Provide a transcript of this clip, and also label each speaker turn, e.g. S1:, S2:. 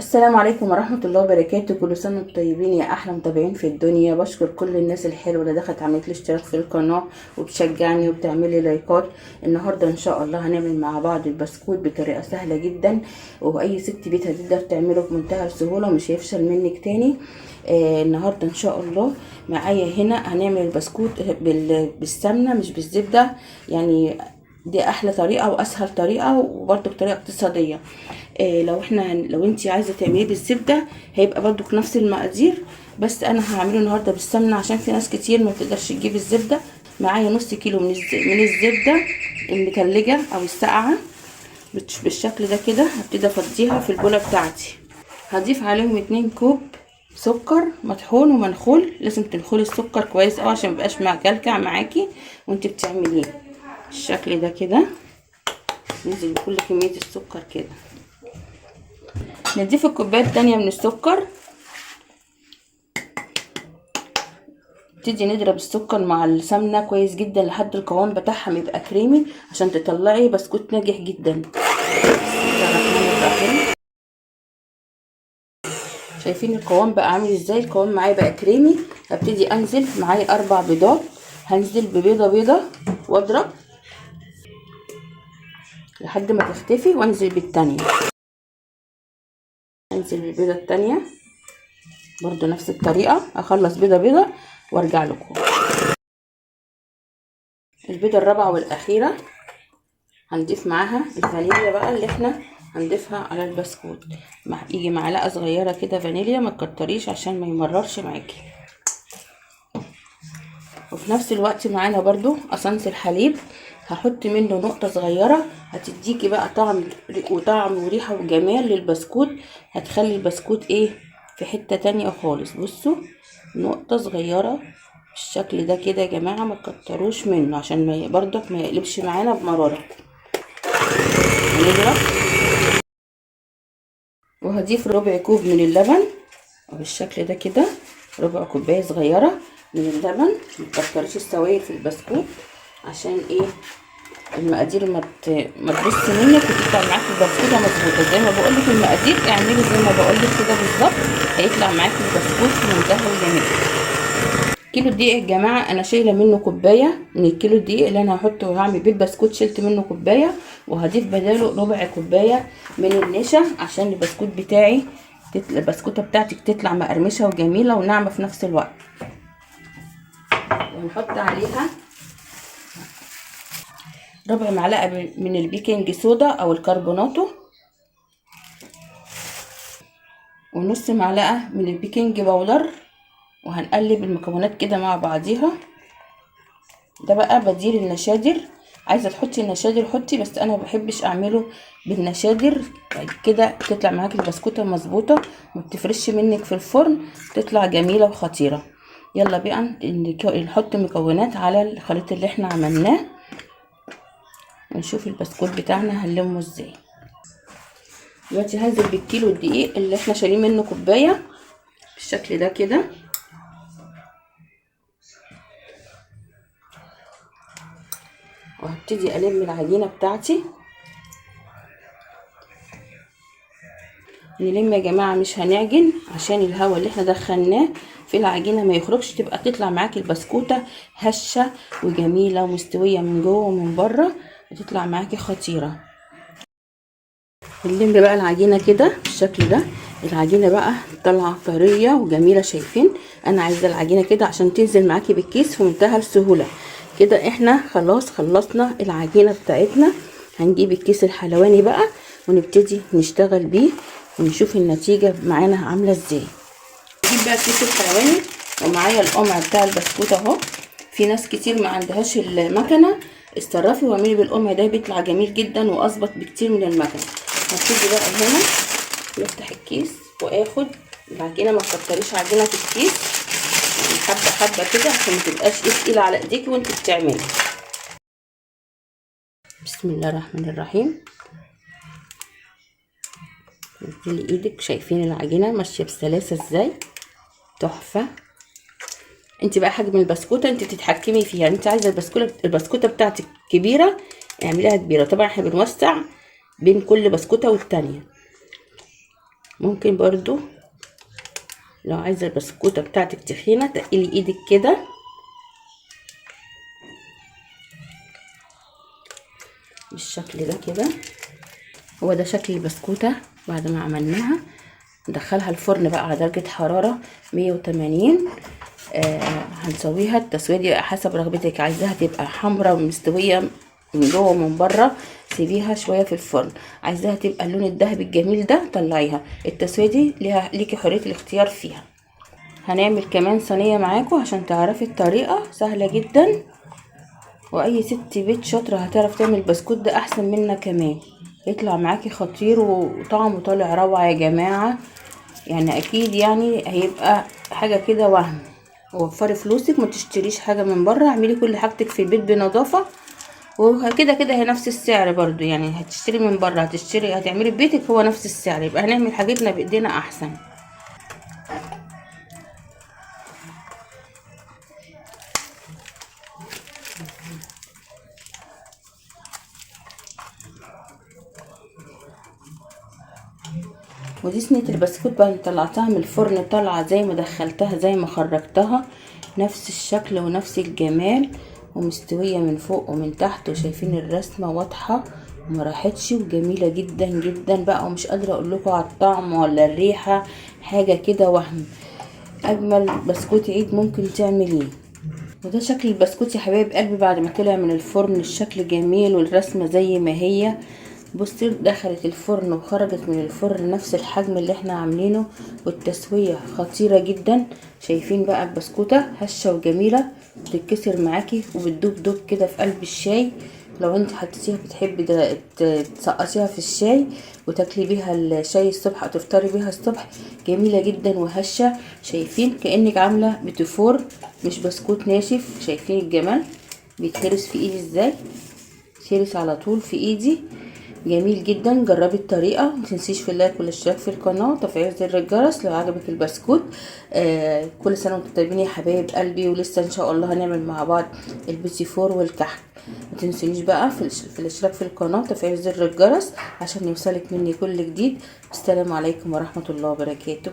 S1: السلام عليكم ورحمة الله وبركاته. كل سنة وانتم طيبين يا أحلى متابعين في الدنيا. بشكر كل الناس الحلوة اللي دخلت عملت لي اشتراك في القناة وبتشجعني وبتعملي لايكات. النهاردة إن شاء الله هنعمل مع بعض البسكوت بطريقة سهلة جدا، وأي ست بيت هتقدر تعمله بمنتهى السهولة ومش هيفشل منك تاني. النهاردة إن شاء الله معايا هنا هنعمل البسكوت بالسمنة مش بالزبدة، يعني دي احلى طريقه واسهل طريقه وبرده بطريقة اقتصادية. لو انت عايزه تعمليه بالزبده هيبقى برده نفس المقادير، بس انا هعمله النهارده بالسمنه عشان في ناس كتير ما بتقدرش تجيب الزبدة. معايا نص كيلو من الزبدة المتلجه او الساقعه بالشكل ده كده. هبتدي افضيها في البوله بتاعتي. هضيف عليهم 2 كوب سكر مطحون ومنخول. لازم تنخلي السكر كويس قوي عشان ميبقاش مكلكع معاكي وانت بتعمليه بالشكل ده كده. ننزل بكل كمية السكر كده. نضيف الكوباية التانية من السكر. نبتدي نضرب السكر مع السمنة كويس جدا لحد القوام بتاعها يبقى كريمي عشان تطلعي بسكوت ناجح جدا. بسم الله الرحمن الرحيم. شايفين القوام بقى عامل ازاي؟ القوام معايا بقى كريمي. هبتدي انزل معايا 4 بيضات، هنزل ببيضة بيضة واضرب لحد ما تختفي، وانزل بالتانية. انزل بالبيضة التانية برضو نفس الطريقة. اخلص بيضة بيضة وارجع لكم. البيضة الرابعة والاخيرة هنضيف معاها الفانيليا بقى اللي احنا هنضيفها على البسكوت. يجي معلقة صغيرة كده فانيليا، ما تكتريش عشان ما يمررش معاكي. وفي نفس الوقت معانا برضو اسانس الحليب، هحط منه نقطة صغيرة هتديكي بقى طعم وطعم وريحة وجمال للبسكوت، هتخلي البسكوت ايه في حتة تانية خالص. بصوا نقطة صغيرة بالشكل ده كده يا جماعة، ما تكتروش منه عشان برضك ما يقلبش معانا بمرارة. هنضرب وهضيف ربع كوب من اللبن بالشكل ده كده، ربع كوباية صغيرة من اللبن. ما تكتريش السوائل في البسكوت عشان ايه المقادير ما تبص منك وتطلع معاكي البسكوته مظبوطة. زي ما بقولك المقادير اعملي زي ما بقولك كده بالظبط، هيطلع معاكي البسكوت في منتهى الجمال. كيلو الدقيق يا جماعة انا شايله منه كوباية من الكيلو الدقيق اللي انا هحطه وهعمل بيه البسكوت، شلت منه كوباية وهضيف بداله ربع كوباية من النشا عشان البسكوت بتاعي البسكوته بتاعتك تطلع مقرمشه وجميلة وناعمه في نفس الوقت. وهنحط عليها ربع معلقه من البيكنج صودا او الكربوناتو، ونص معلقه من البيكنج باودر، وهنقلب المكونات كده مع بعضيها. ده بقى بديل النشادر، عايزه تحطي النشادر حطي، بس انا ما بحبش اعمله بالنشادر. كده تطلع معاكي البسكوته مظبوطة، ما بتفرش منك في الفرن، تطلع جميلة وخطيرة. يلا بقى نحط مكونات على الخليط اللي احنا عملناه ونشوف البسكوت بتاعنا هنلمه ازاي. دلوقتي هنزل بالكيلو الدقيق اللي احنا شايلين منه كوباية بالشكل ده كده. وهبتدي الم العجينة بتاعتي. نلم يا جماعة، مش هنعجن عشان الهواء اللي احنا دخلناه في العجينة ما يخرجش، تبقى تطلع معاكي البسكوته هشه وجميلة ومستويه من جوه ومن بره، وتطلع معاكي خطيرة. نلم بقى العجينة كده بالشكل ده. العجينة بقى طالعه طرية وجميلة، شايفين؟ انا عايزه العجينة كده عشان تنزل معاكي بالكيس في منتهى السهولة. كده احنا خلاص خلصنا العجينة بتاعتنا. هنجيب الكيس الحلواني بقى ونبتدي نشتغل بيه ونشوف النتيجة معانا عامله ازاي. نجيب بقى الكيس الحلواني ومعايا القمع بتاع البسكوت اهو. في ناس كتير ما عندهاش المكنه، اتصرفي واعملي بالقمع ده، بيطلع جميل جدا واظبط بكتير من المكنه. هبتدي بقى هنا نفتح الكيس واخد العجينة. ما تكتريش عجينه في الكيس، يعني حبه حبه كده عشان ما تبقاش ايه تقيلة على ايديكي وانت بتعملي. بسم الله الرحمن الرحيم. نزلي ايدك، شايفين العجينة ماشية بسلاسة ازاي؟ تحفة. انت بقى حجم البسكوته انت بتتحكمي فيها، انت عايزه البسكوته بتاعتك كبيرة اعمليها كبيرة. طبعا احنا بنوسع بين كل بسكوته والتانية. ممكن برضو لو عايزه البسكوته بتاعتك تخينة تقلي ايدك كده بالشكل ده كده. هو ده شكل البسكوته بعد ما عملناها. ندخلها الفرن بقى على درجه حرارة 180. هنسويها التسوية دي حسب رغبتك، عايزاها تبقى حمرا ومستويه من جوه ومن بره سيبيها شوية في الفرن، عايزاها تبقى اللون الذهبي الجميل ده طلعيها. التسوية دي ليكي حرية الاختيار فيها. هنعمل كمان صينية معاكم عشان تعرفي الطريقة، سهلة جدا، واي ست بيت شاطرة هتعرف تعمل بسكوت ده احسن منا كمان، يطلع معاكي خطير وطعمه طالع روعه يا جماعة. يعني اكيد يعني هيبقى حاجة كده وهم. وفري فلوسك، ما تشتريش حاجة من بره، اعملي كل حاجتك في البيت بنظافه، وكده كده هي نفس السعر برضو. يعني هتشتري من بره، هتعملي في بيتك هو نفس السعر، يبقى هنعمل حاجتنا بايدينا احسن. ودي صينية البسكوت بقى اللي طلعتها من الفرن، طالعه زي ما دخلتها زي ما خرجتها، نفس الشكل ونفس الجمال، ومستويه من فوق ومن تحت، وشايفين الرسمة واضحة وما راحتش، وجميلة جدا جدا بقى، ومش قادرة اقول لكم على الطعم ولا الريحة، حاجة كده وهم. اجمل بسكوت عيد ممكن تعمليه. وده شكل البسكوت يا حبايب قلبي بعد ما طلع من الفرن، الشكل جميل والرسمه زي ما هي. بصي دخلت الفرن وخرجت من الفرن نفس الحجم اللي احنا عاملينه، والتسوية خطيرة جدا. شايفين بقى البسكوتة هشة وجميلة، بتتكسر معاكي وبتدوب دوب كده في قلب الشاي. لو انت حطيتيها بتحبي تسقطيها في الشاي وتاكلي بيها الشاي الصبح او تفطري بيها الصبح، جميلة جدا وهشة. شايفين كأنك عاملة بتفور مش بسكوت ناشف. شايفين الجمال بيتهرس في ايدي ازاي، بيتهرس على طول في ايدي، جميل جدا. جربي الطريقة، ما تنسيش في اللايك والاشتراك في القناة وتفعيل زر الجرس لو عجبك البسكوت. كل سنة وانتم طيبين يا حبايب قلبي، ولسه ان شاء الله هنعمل مع بعض البيتي فور والكحك. ما تنسونيش بقى في الاشتراك في القناة وتفعيل زر الجرس عشان يوصلك مني كل جديد. السلام عليكم ورحمة الله وبركاته.